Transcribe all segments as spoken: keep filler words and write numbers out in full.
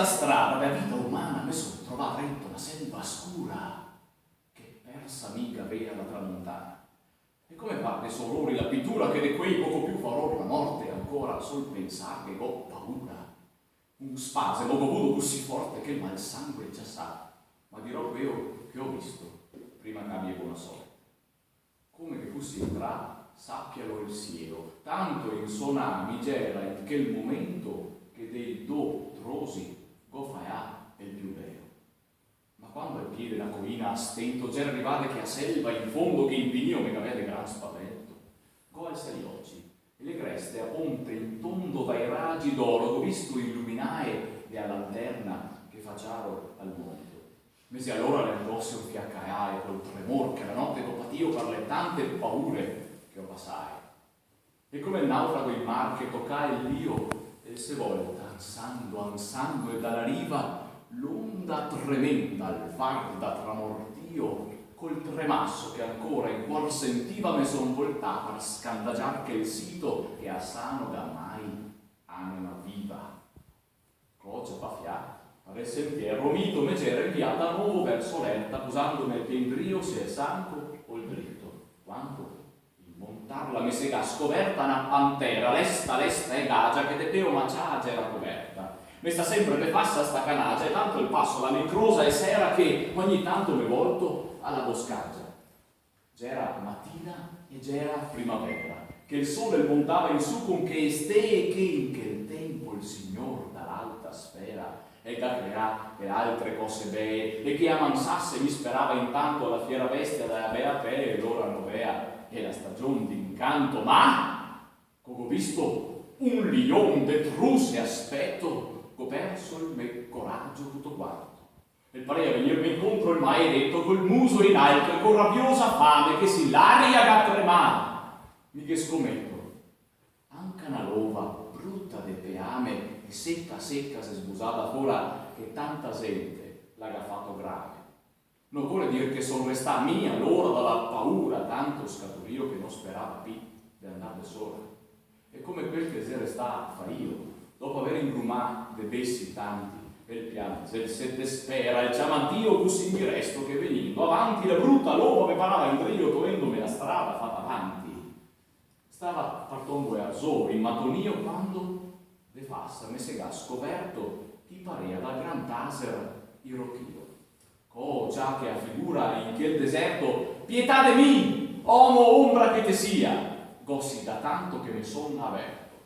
la strada de la vita umana me son trovà drento a na selva scura che persa mi gavea la tramontana. E come par de so orori la pitura che de quei poco più fa oror la morte, ancora sol pensarghe go paura. Un spasemo go vudo cusì forte che el malsangue già sa, ma dirò queo che go visto prima che abie bona sorte. Come che fusi entrà, sapialo el sielo, tanto insonà mi gera in quel momento che dei do trosi go faià el più belo. Ma quando al pie de na coina a stento gera rivade che a selva in fondo che inpinìo me gavea de gran spavento, go alsà i oci e le creste a ponte in tondo dai ragi d'oro go visto iluminae de a lanterna che fa ciaro al mondo. Mesi alora le angose un fià caeae col tremor che a la note go patìo par le tante paure che go pasae. E come el naufrago in mar che tocae el lio, el se volta ansando, ansando, e da la riva l'onda tremenda al varda tramortìo, col tremaso che ancora in cuor sentiva me son voltà par scandagiar quel sito che a sa no ga mai anima viva. Go ciapà fià, par el sentiero mito me gera invià da novo verso l'erta, posandome el pie indrio, sia el sanco o el drito, quando in montarla me se ga scoverta na pantera, lesta, lesta e gagia, che de pelo macià gera coverta. Me sta sempre de fasa sta canagia, e tanto el paso la me incrosa e sera che ogni tanto me volto a la boscagia. Gera matina e gera primavera, che el sole el montava in su con che stee che in quel tempo el Signor da l'alta sfera el ga creà e altre cose bee, e che a mansase mi sperava intanto la fiera bestia da la bea pele, l'ora novea e la stagion d'incanto, ma co go visto un lion de truse aspeto, go perso el me coragio tuto quanto. El parea vegnirme incontro el maedeto col muso in alto e co rabiosa fame che se l'aria ga tremà. Mi ghe scometo, anca na lova bruta de peame e seca seca se sbusada fora che tanta zente la ga fato grame. No ocore dir che son restà mi alora da la paura tanto scaturìo che no sperava pi de andar de sora. E come quel che xe restà faìo, dopo aver ingrumà de besi tanti, el piange, el se despera, el ciama Dio cusì mi resto che vegnindo avanti la bruta lova me parava indrio toendome la strada fata avanti. Stava par tombo e arzor, inmatonìo, quando de fasa me se ga scoverto chi parea da gran taser irochìo. Co ciò che a figura in quel deserto: "Pietà de mi, omo ombra che te sia!" Go sigà tanto che me son averto.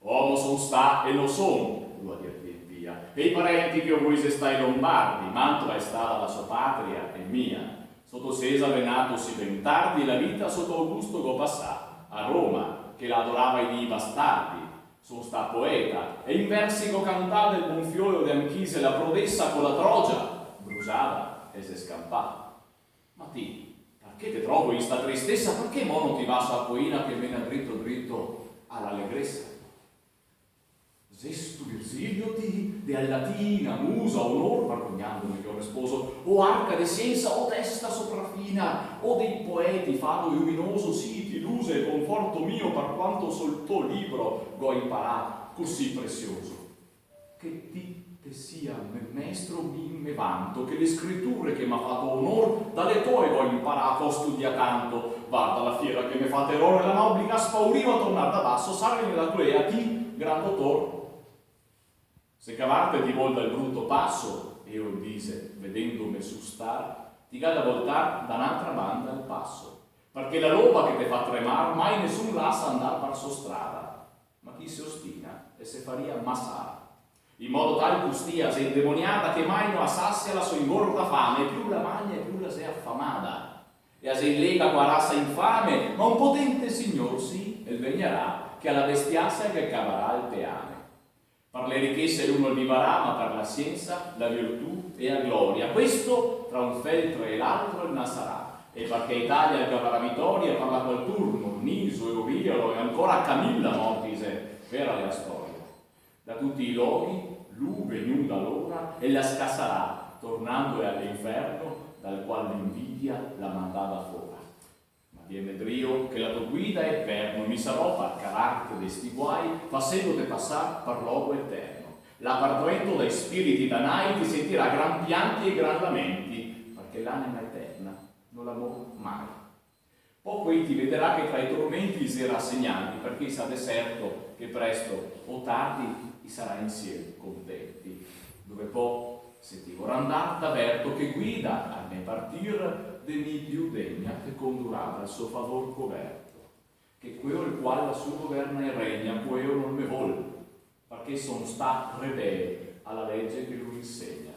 "Omo son stà e no son", lu ga dito in via, "e i parenti che o voi xe stà i Lombardi, Mantua xe stà la so patria e mia. Soto Cesare nato si ben tardi, la vita soto Augusto go pasà, a Roma, che la adorava i dii bastardi. Son stà poeta, e in versi go cantà del bon fiolo de Anchise, la prodessa co la Trogia, brusada e xe scampà." Ma ti, parché te trovo in sta tristesa? Parché mo no ti va so a coina che mena drito drito a l'alegresa? Xestu Virgilio ti, de a latina, musa, onor, vargognandome go resposo, o arca de siensa, o testa soprafina, o dei poeti fado luminoso, sì, ti luse e conforto mio, par quanto sol to libro go imparà cusì presioso. Che ti te sia me mestro, mi me vanto, che le scriture che m'ha fato onor, da le toe go imparà, che go studià tanto. Varda la fiera che m'he fata eror, la m'ha obligà spaurìo a tornar da baso, sarghe la gloria a ti, gran dotor. Se cavarte ti vol dal bruto paso, elo el dise, vedendome sustar, ti ga da voltar da n'altra banda el paso, parché la lova che te fa tremar mai nesun lasa andar par so strada. Ma chi se ostina el se faria masar. In modo tal custia xe indemoniada che mai no a sasia la so ingorda fame, e più la magna e più la xe afamada. E a xe in lega co a rasa infame, ma un potente signor, sì, el vegnarà, che a la bestiasia ghe cavarà el peame. Par le richese lu no vivarà, ma par la siensa, la virtù e a gloria. Questo tra un feltre e l'altro el nasarà, e parché Italia el cavarà vitoria, par la qual Turno, Niso e Oviedo e ancora Camilla morti xe, vera xe la storia. Da tuti i loghi lu vegnù da lora e la scasarà, tornando a l'inferno, dal qual l'invidia l'ha mandada fora. Ma vieme drio che la to guida xe perno, mi sarò par cavarte de sti guai, fasendote pasar par logo eterno. Là par drento dai spiriti danai ti sentirà gran pianti e gran lamenti, parché l'anima eterna no la mor mai. Po quei ti vederà che tra i tormenti i xe rasegnati, parché i sa de certo che presto o tardi i sarà insieme contenti. Dove po, se ti vorà andar, t'averto che guida al me partir de mi più degna, che condurà dal so favor coverto. Che queo el qual lasù governa e regna, queo no me vol, parché son stà rebel a la lege che lu insegna.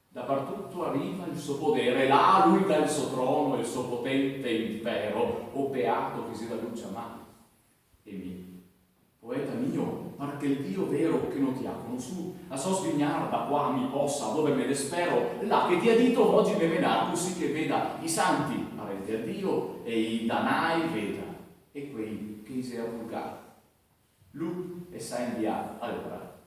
Dapartuto ariva el so podere, là lu el dà el so trono e el so potente impero, o beato chi xe da lu ciamà. E mi, poeta mio, par quel Dio vero che no ti à conosù, a so svignarda qua mi posa, dove me despero, là che ti à dito vogi me menar, cusì che veda i santi, parenti a Dio, e i danai veda, e quei che i xe a purgà. Lu e sa invià, alora,